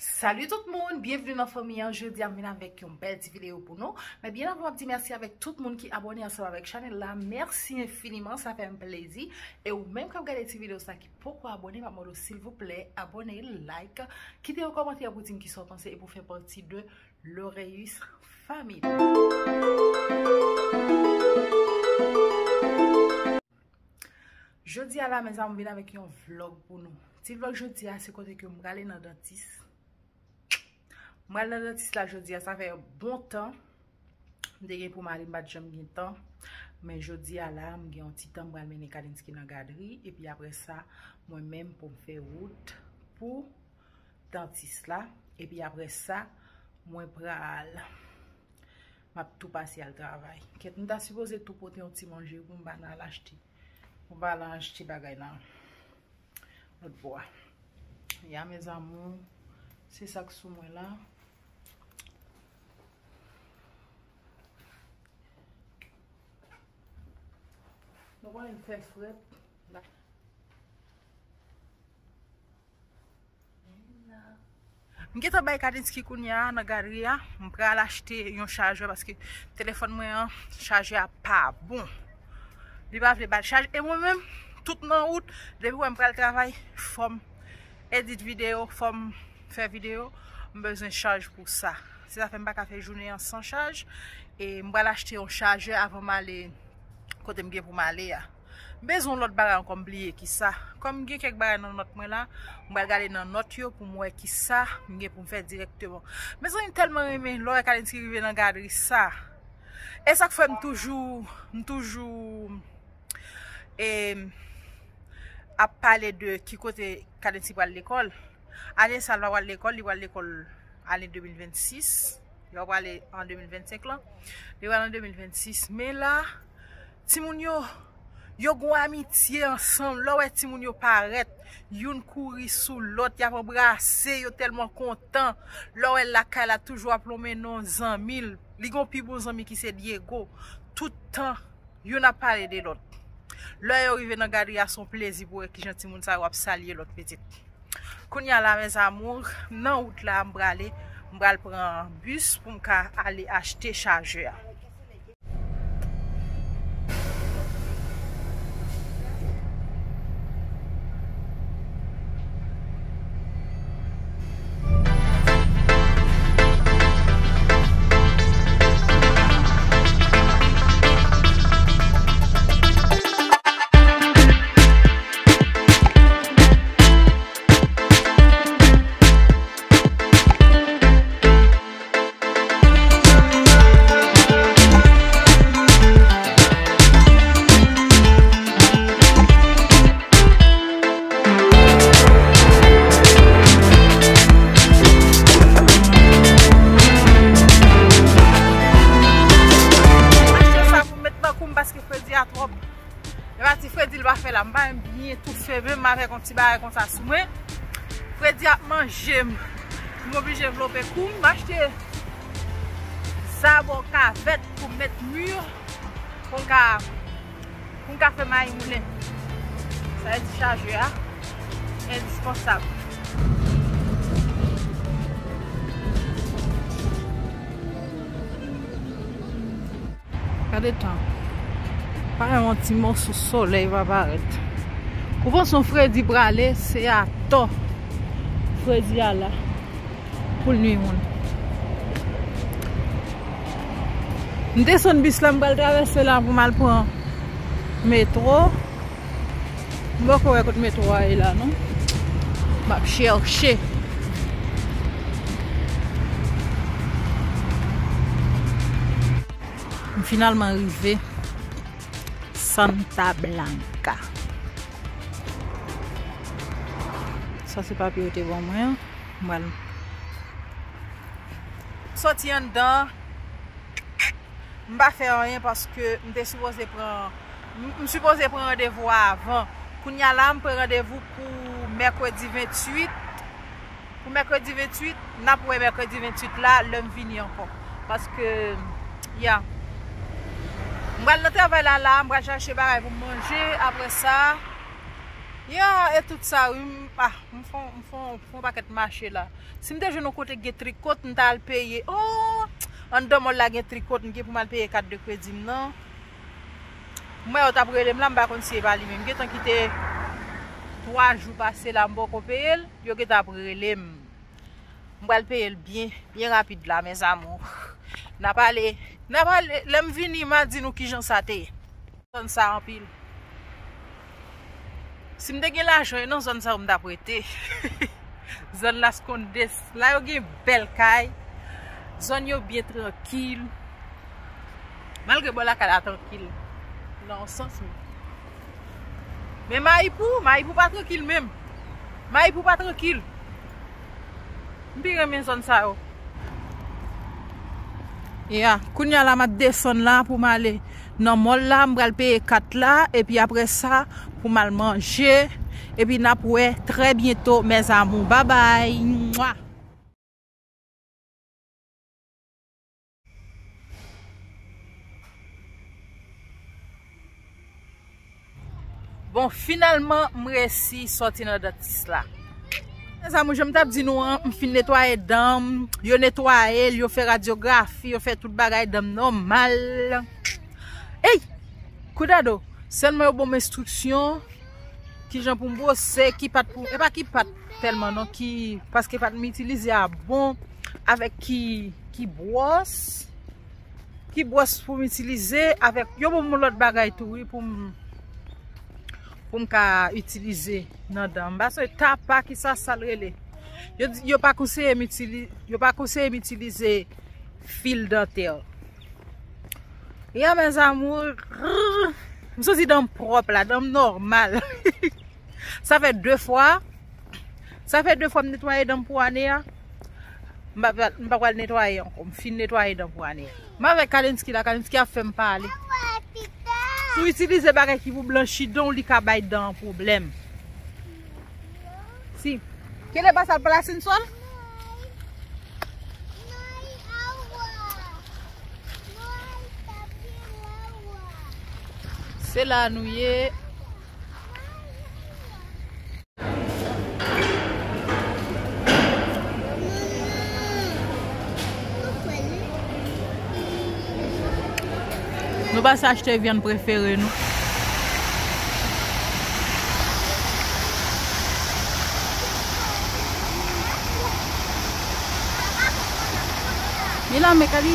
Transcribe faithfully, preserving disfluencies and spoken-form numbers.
Salut tout moun, byenvni nan fanmi an. Jodi a m vin avèk yon bèl ti videyo pou nou. Men byen avan m ap di mèsi avèk tout moun ki abòne ansanm avèk chanèl la. Mèsi enfiniman, sa fè m plezi. E ou menm k ap gade ti videyo sa ki poko abòne, m ap mande w silvouplè abòne, like, kite yon kòmantè pou di m kisa w panse e pou fè pati de Loreus Family. Jodi a la, mezanmi, m vin avèk yon vlòg pou nou. Ti vlòg jodi a, se kote ke m prale nan dantis. M pral nan dantis la jodi a, sa fè bon tan. M te gen pou m ale, m pa t janm gen tan. Men jodi a la, m gen yon ti tan, m pral mennen Kalinski nan gadri. Epi apre sa, mwen menm pou m fè wout pou dantis la. Epi apre sa, mwen pral, m ap tou pase al travay. Kèt, m ta sipoze tou pote yon ti manje pou m pa nan al achte. Pou m pa al achte bagay nan lòt bò a. Ya, mes amours, se sa k sou mwen la. Nou konnen l fè frèt. M gentan bay Kalinski kounye a nan gadri a. M pral achte yon chajè paske telefòn mwen an, chajè a pa bon. Li pa vle ba l chaj. E mwen menm, tout nan wout, depi wè m pral travay, fò m edit videyo, fò m fè videyo, m bezwen chaj pou sa. Se sa fè m pa ka fè jounen an san chaj. E m pral achte yon chajè avan m ale kote m gen pou m ale a. M bezwen yon lòt bagay ankò, m bliye kisa. Kòm m gen kèk bagay nan nòt mwen la, m pral gade nan nòt yo pou m wè kisa m gen pou m fè dirèkteman. Mezanmi, m tèlman renmen lè w wè Kalinski rive nan gadri sa. E sa k fè m toujou, m toujou, e, ap pale de ki kote Kalinski pral lekòl. Ane sa, l pa pral lekòl, li pral lekòl ane de mil vennsis. Li pa prale an de mil vennsenk lan. Li pral an de mil vennsis. Men la, timoun yo, yo gon amitye ansanm. Lè w wè timoun yo parèt, youn kouri sou lòt, y ap anbrase, yo tèlman kontan. Lè w wè l lakay la, toujou ap lonmen non zanmi l. Li gon pi bon zanmi ki se Diego. Tout tan, youn ap pale de lòt. Lè yo rive nan gadri a, se yon plezi pou wè kijan timoun sa yo ap salye lòt pitit. Kounye a la, mes amours, m nan wout la, m prale, m pral pran bis pou m ka ale achte chajè a. Achte sa pou m met nan kou m paske fredi a twòp. E pa ti fredi l pa fè la, m pa renmen byen toufe menm avèk yon ti bagay konsa sou mwen. Fredi ap manje m. M oblije vlope kou m, m achte zabò kavèt pou m met mi pou m ka, pou m ka fè mayi moulen. Sa vle di chajè a endispansab. Gade tan. Pa yon ti mòso solèy pa parèt. Ou panse yon fredi prale, se atò. Fredi a la. Pou l nwi moun. M desann bis la, m pral travèse la pou m al pran metwo. M poko wè kot metwo a ye la, non. M ap chèche. M finalman rive Santa Blanca. Sa se papye yo te ban mwen an. M pral soti anndan. M pa fè anyen paske m te sipoze pran, m, m sipoze pran randevou a avan. Kounye a la, m pran randevou pou mèkredi venntuit. Pou mèkredi venntuit, n ap wè mèkredi venntuit la, lè m vini ankò. Paske, ya. M pral nan travay la, la, m pral chache bagay pou m manje, apre sa, ya, e tout sa, wi, m, Pa, m fè, m fè, m fè yon pakèt mache la. Si m te jwenn yon kote k gen trikot, m ta al peye. Oh! Anndan mòl la gen trikot, m gen pou m al peye kat de kredi m nan. M wè yo t ap rele m la, m pa konn si e pa li menm. M gentan kite twa jou pase la, m poko peye l. Yo gentan ap rele m. M pral peye l byen, byen rapid la, mes amours. N a pale, n a pale, lè m vini, m a di nou kijan sa te ye. Zòn sa anpil. Si m te gen lajan, e nan zòn sa yo m t ap rete. Zòn Las Condes, la yo gen bèl kay. Zòn yo byen trankil. Malgre bò lakay la trankil. Nan yon sans, men. Men Mayipou, Mayipou pa trankil menm. Mayipou pa trankil. M pi renmen zòn sa yo. Ya, kounye a la m ap desann la pou m ale nan mòl la, m pral peye kat la, epi apre sa, pou m al manje, epi n ap wè trè byento, mes amours. Babay! Mwa! Bon, finalman, m resi sòti nan dantis la. Mes amours, jan m t ap di nou an, m fin netwaye dan m, yo netwaye l, yo fè radyografi, yo fè tout bagay, dan m nòmal. Ey! Koudado, sèlman yo ban m enstriksyon, kijan pou m bwose, ki pat pou, e pa ki pat tèlman non, ki, paske pat m itilize a bon, avèk ki, ki bwòs, ki bwòs pou m itilize, avèk, yo ban m yon lòt bagay tou, wi, pou m, pou m ka itilize nan dan. M pa sonje tapa, ki sa, sa l rele. Yo di, yo pa konseye m itili-, yo pa konseye m itilize fil dantè. Ya, mes amours, m santi dan m pwòp la, dan m nòmal. Sa fè de fwa, sa fè de fwa m netwaye dan m pou ane a. M pa, m pa pral netwaye ankò, m fin netwaye dan m pou ane a. M avèk Kalenski la, Kalenski ap fè m pale. Si w itilize bagay ki pou blanchi dan w, li ka bay dan an pwoblèm. Si. ¿Qué le pasa al palacio sol? Se la nou ye. Nou pase achte vyann prefere nou. Mila, mèkadi.